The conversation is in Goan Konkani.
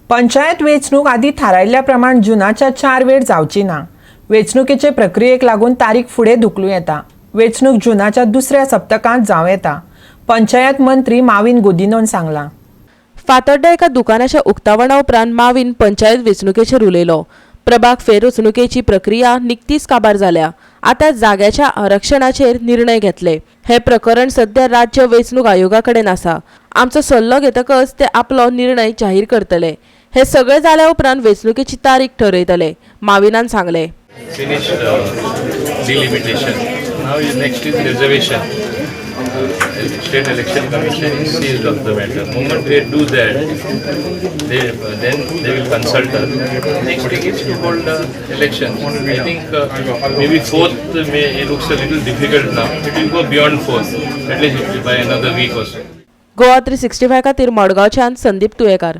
पंचायत वेंचणूक आदी थारायल्ल्या प्रमाण जुनाच्या 4 वेर जावची ना. वेंचणुकेचे प्रक्रियेक लागून तारीख फुडें धुकलूं येता. वेंचणूक जुनाच्या दुसऱ्या सप्तकांत जावं येता, पंचायत मंत्री माविन गुदिन्होन सांगलां. फातोड्ड्या एका दुकानाच्या उक्तावणा उपरांत माविन पंचायत वेंचणुकेचेर उलयलो. प्रभाग फेररचणुकेची प्रक्रिया निकतीच काबार जाल्या. आतां जाग्याच्या आरक्षणाचेर निर्णय घेतले. हे प्रकरण सध्या राज्य वेंचणूक आयोगा कडेन आसा. आमचो सल्लो घेतकच ते आपलो निर्णय जाहीर करतले. हे सगळे जाल्या उपरांत वेंचणुकेची तारीख ठरयतले, माविनान सांगले. Finished delimitation. Now next is reservation. State Election Commission is seized of the matter. Moment they do that, then they will consult us. Next thing is to hold the election. I think maybe 4th May, it looks a little difficult now. It will go beyond 4th. At least it will by another week or so. Goa 365 खातीर मडगांवच्यान संदीप तुयेकार.